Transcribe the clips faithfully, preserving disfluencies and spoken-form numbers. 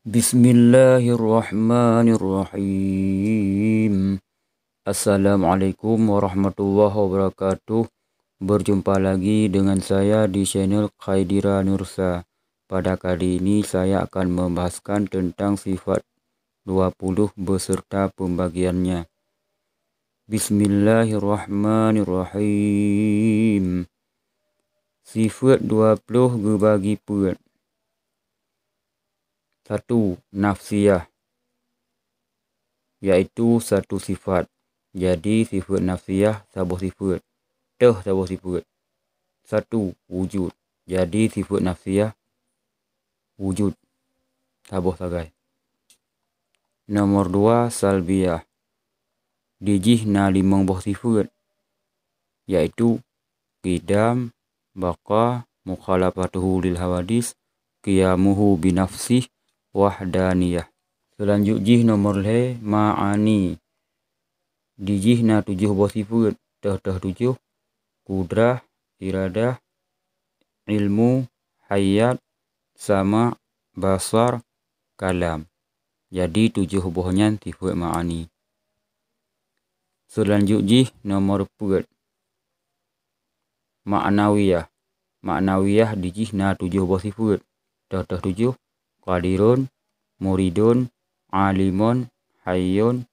Bismillahirrahmanirrahim. Assalamualaikum warahmatullahi wabarakatuh. Berjumpa lagi dengan saya di channel Khaidira Nursa. Pada kali ini saya akan membahaskan tentang sifat dua puluh beserta pembagiannya. Bismillahirrahmanirrahim. Sifat dua puluh geubagi peuet. Satu, nafsiyah, yaitu satu sifat. Jadi, sifat nafsiyah saboh sifat. Teuh saboh sifat. Satu, wujud. Jadi, sifat nafsiyah wujud saboh sagai. Nomor dua, salbiyah. Di jih na limong boh sifat, yaitu qidam, baqa, mukhalafatuhu lil hawadis, qiyamuhu binafsih, wahdaniyah. Seulanjut jih nomor lhée, ma'ani. Di jih na tujoh boh sifat, teuh-teuh tujoh, qudrah, iradah, ilmu, hayat, sama', basar, kalam. Jadi, tujoh boh nyan sifat ma'ani. Seulanjut jih nomor peuet, ma'nawiyah. Ma'nawiyah di jih na tujoh boh sifat, teuh-teuh tujoh, qadirun, muridun, alimun, hayyun,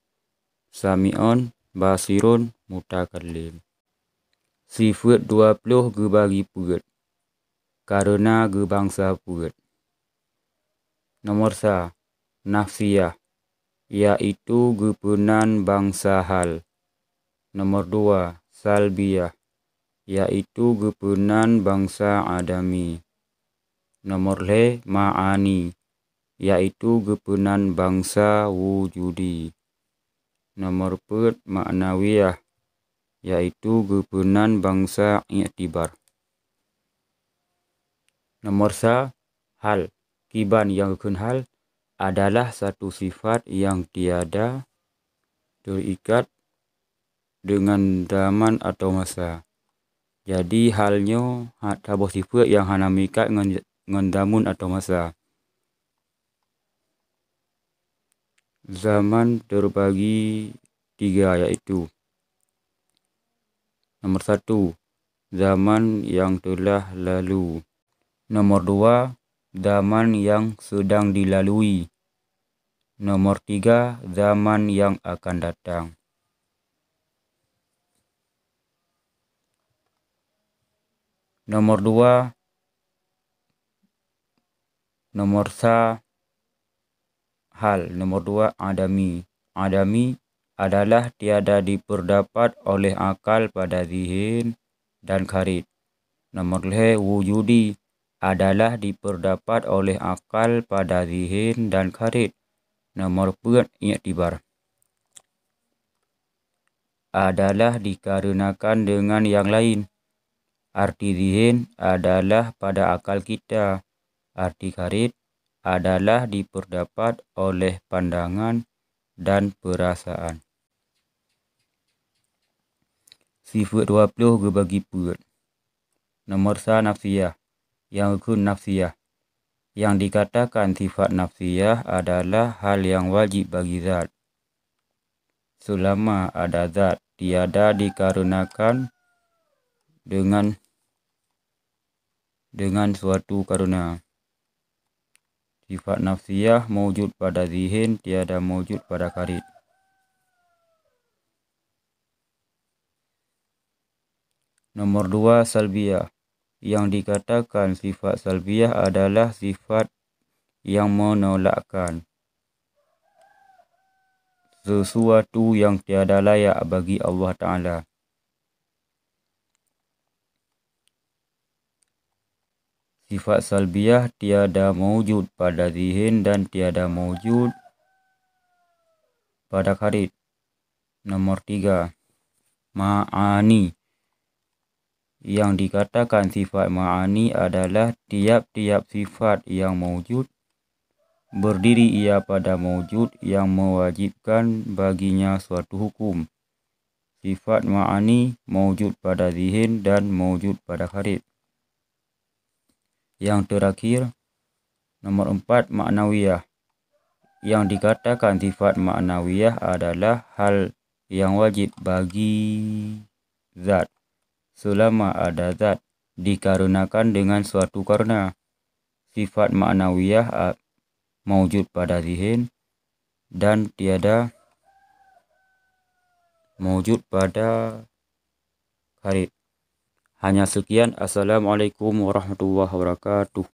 sami'un, basirun, mutakallim. Sifat dua puluh geubagi peuet, kareuna geubangsa peuet. Nomor sa, nafsiyah, yaitu geupeunan bangsa hal. Nomor dua, salbiyah, yaitu geupeunan bangsa adami. Nomor lhée, ma'ani, yaitu geupeunan bangsa wujudi. Nomor peuet, ma'nawiyah, yaitu geupeunan bangsa iktibar. Nomor sa, hal. Kiban nyang geukheun hal adalah satu sifat nyang tiada teuikat deungon zaman atau masa. Jadi, hal nyoe ha-, saboh sifat nyang hana meuikat ngon, ngon zaman atau masa. Zaman terbagi tiga, yaitu, nomor satu, zaman yang telah lalu. Nomor dua, zaman yang sedang dilalui. Nomor tiga, zaman yang akan datang. Nomor dua, nomor sa, hal. Nomor dua, adami. Adami adalah tiada diperdapat oleh akal pada zihin dan kharid. Nomor lhée, wujudi, adalah diperdapat oleh akal pada zihin dan kharid. Nomor peuet, iktibar, adalah dikareunakan deungon nyang laén. Arti zihin adalah pada akal kita. Arti kharid adalah diperdapat oleh pandangan dan peurasaan. Sifat dua ploh geubagi peuet. Nomor sa nafsiyah, nyang geukheun nafsiyah. Nyang dikatakan sifat nafsiyah adalah hal nyang wajéb bagi zat. Seulama ada zat, tiada dikareunakan deungon, deungon suatu kareuna. Sifat nafsiyah maujud pada zihin, tiada maujud pada kharid. Nomor dua, salbiyah. Nyang dikatakan sifat salbiyah adalah sifat nyang menolakkan sesuatu nyang tiada layak bagi Allah Taala. Sifat salbiyah tiada maujud pada zihin dan tiada maujud pada kharid. Nomor tiga, ma'ani. Nyang dikatakan sifat ma'ani adalah tiap-tiap sifat nyang maujud, berdiri ia pada maujud nyang mewajibkan baginya suatu hukum. Sifat ma'ani maujud pada zihin dan maujud pada kharid. Nyang teurakhir, nomor empat, ma'nawiyah. yang dikatakan sifat ma'nawiyah adalah hal yang wajib bagi zat, selama ada zat, dikarenakan dengan suatu karena. Sifat ma'nawiyah a-, maujud pada zihin dan tiada maujud pada kharij. Hanya sekian. Assalamualaikum warahmatullahi wabarakatuh.